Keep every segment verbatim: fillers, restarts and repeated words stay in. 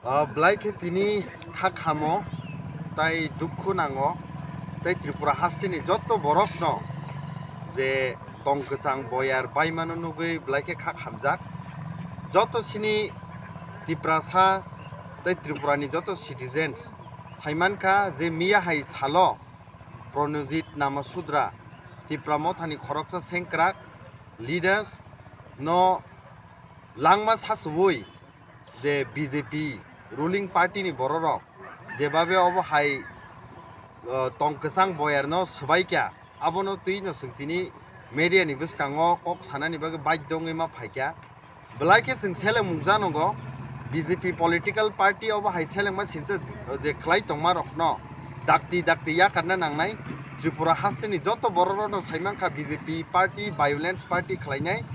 Ah, belai khe tini kha khamo, tai dukhu nango, tai Tripura hasteni joto borokno je tong kwchang boyar baimano nugwi belai khe kha khamjak. Joto sini Tiprasa tai Tripurani joto citizens saimankha je miya hai salo Pranojit Namasudra, Tipra Mothani khoroksa sengkrak leaders no langma sasuwi je B J P ruling party ni bororok jebabe obo hai, uh, tong kwchang boyarno swbaikha, abono twino chwng tini media ni bwskango kok sanani bagwi baidho wngwi ma phaikha. Belai khe chwng seleng mungja nongo, B J P political party obo hai selengma sincha je khlai tongma rokno dakti dakti yakarna nangnai. Tripura hasteni joto bororokno saimankha B J P party, violence party khlainai,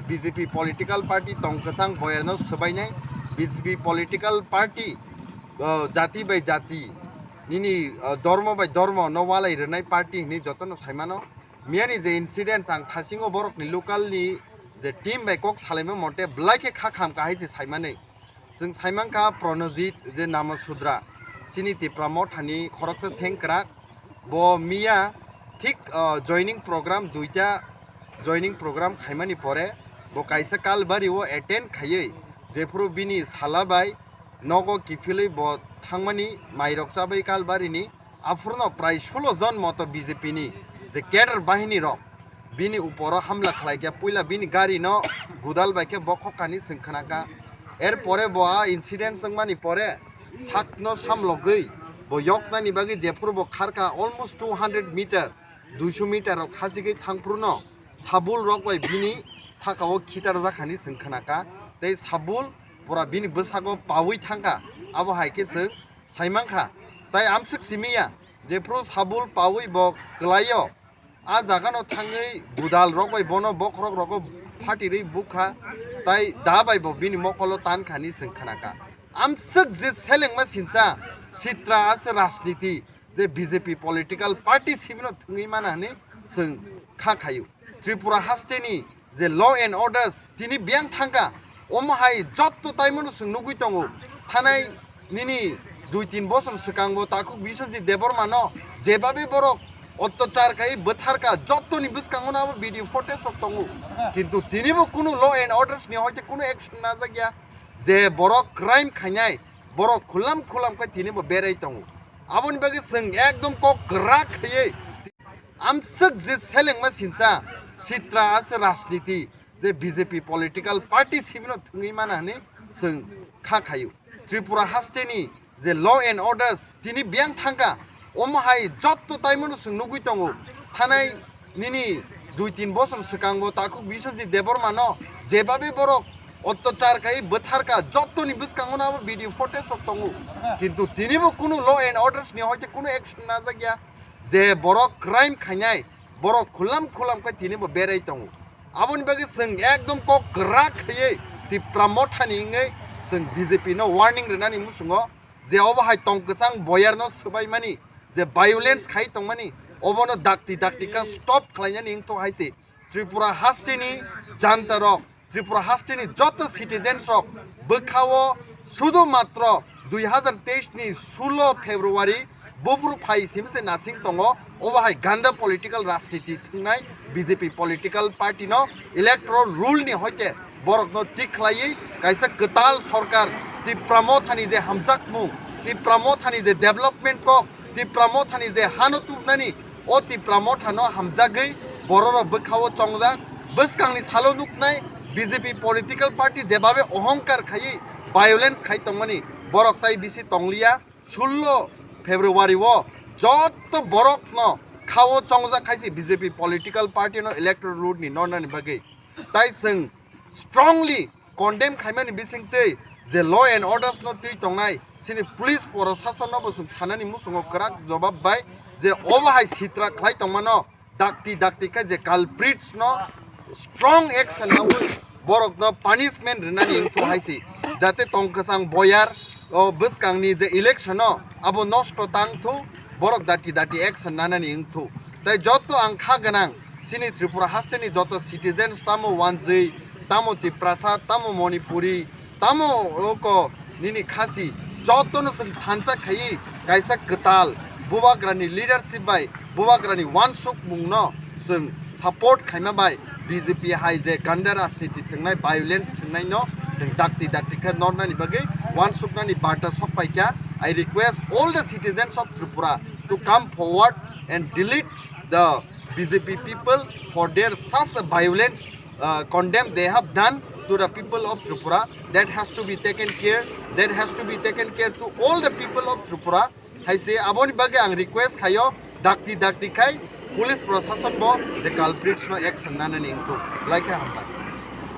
B J P political party tong kwchang boyarno swbainai, B J P political party, uh, jati bai jati, nini, uh, dormo bai dormo no walai rwnai party hinwi jotono saimano. Miyani je incidents ang thasingo borokni local ni je team bai kok salaima mote belai khe kha kham kahai se saimani. Chwng saimankha Pranojit je Namasudra, sini Tipra Mothani khoroksa sengkrak, bo miya thik, uh, joining program duita joining program khaimani pore bo kaisa kalbari o attend khaiwi jephuru bini sala bai nogo kiphilwi bo thangmani mairok chabai kalbarini. Aphurno prai sulo jon moto B J P ni je cadre bahini rok bini uporo hamla khlaikha, puila bini gari no gudal bai khe bokhok kani chwng khnakha. Er pore bo a incident wngmani pore sakno samlogwi bo yoknani bagwi jephuru bo kharkha almost two hundred meter, duiso meter rok khachigwi thangphruno sabul rok bai bini sakao khitarjak kani chwng khnakha. Tei sabul pura bini bwsago pawi thangkha, abo hai khe chwng saimankha. Tai amswk simiya jephru sabul pawi bo kwlaio, a jagano thangwi gudal rok bai bono bokhorok rogo phatirwi bukha, tai da bai bo bini mokolo tankhani chwng khnakha. Amswk je selengma sincha sitra ase rajniti je B J P political party simino thwngwi mana hwnwi chwng kha khaio. Tripura hasteni je law and orders tini biyang thangkha, omo hai jotto taimano chwng nugwi tongo. Thanai nini dui tin bosor swkango takhuk Biswajit Debbarmano jebabe borok ottachar khai bwtharkha, jottoni bwskango abo video footage rok tongo. Kintu tinibo kunu law and orders ni hoite kunu action najak ya. Je borok crime khainai, borok khulam khulam khai tinibo berai tongo. Aboni bagwi chwng ekdom kok kwrak khaiwi amswk je selengma sincha sitra ase rajniti je B J P political party simino thwngwi mana hwnwi chwng kha khaio. Tripura hasteni je law and orders tini biyang thangkha, omo hai jotto taimano chwng nugwi tongo. Thanai nini dui tin bosor swkango takhuk Biswajit Debbarmano jebabe borok ottachar khai bwtharkha, jottoni bwskango abo video footage rok tongo. Kintu tinibo kunu law and orders ni hoite kunu action najak ya. Je borok crime khainai, borok khulam khulam khai tinibo berai tongo. Aboni bagwi chwng ekdom kok kwrak khaiwi Tipra Mothani wngwi chwng B J P no warning rwnani muchungo je obo hai tong kwchang boyarno swbaimani je violence khai tongmani, obono dakti dakti kha stop khlainani wngthok hai se Tripura hasteni janta rok, Tripura hasteni joto citizens rok bwkhao sudu matro dui hazar teis ni sulo February bubru phai simse nasing tongo. Obo hai ganda political rajniti thwngnai B J P political party no electoral rule ni hoite borok no tik khlaiwi kaisa kwtal sorkar Tipra Mothani je hamjakmung, Tipra Mothani je development kok, Tipra Mothani je hano tubnani, o Tipra Mothano hamjagwi bororok bwkhao chongjak. Bwskangni salo nuknai B J P political party jebabe ohongkar khaiwi violence khai tongmani, borok tai bisi tongliya. Sullo February o jotto borokno khao chongjak khai se B J P political party no electoral roll ni nornani bagwi. Tai chwng strongly condemn khaimani bisingtwi je law and orders no twi tongnai sini police, porosashan no bo chwng sanani muchungo kwrak jobab bai je obo hai sitra khlai tongmano, dakti dakti khe je culprits no strong action nawi borok no punishment rwnani wngthu hai se, jate tong kwchang boyar o bwskang ni je election no abo nosto tang thu, borok dakti dakti action nanani wngthu. Tai joto ang kha gwnang sini Tripura haste ni joto citizens, tamo Wanjwi, tamo Tiprasa, tamo Manipuri, tamo oko nini Khasi, Jotono chwng thansa khaiwi kaisa kwtal bubagrani leadership bai bubagrani wansukmungno chwng support khaima bai B J P hai je ganda rajniti thwngnai, violence thwngnaino chwng dakti dakti khe nornani bagwi wansuknani barta sok paikha. I request all the citizens of Tripura to come forward and delete the B J P people for their such a violence uh, condemn they have done to the people of Tripura. That has to be taken care. That has to be taken care to all the people of Tripura. Hai se aboni bagwi ang request khayo, dakti dakti khai police proshashan bo je culprits no action nanani wngthung. Laikha hambai.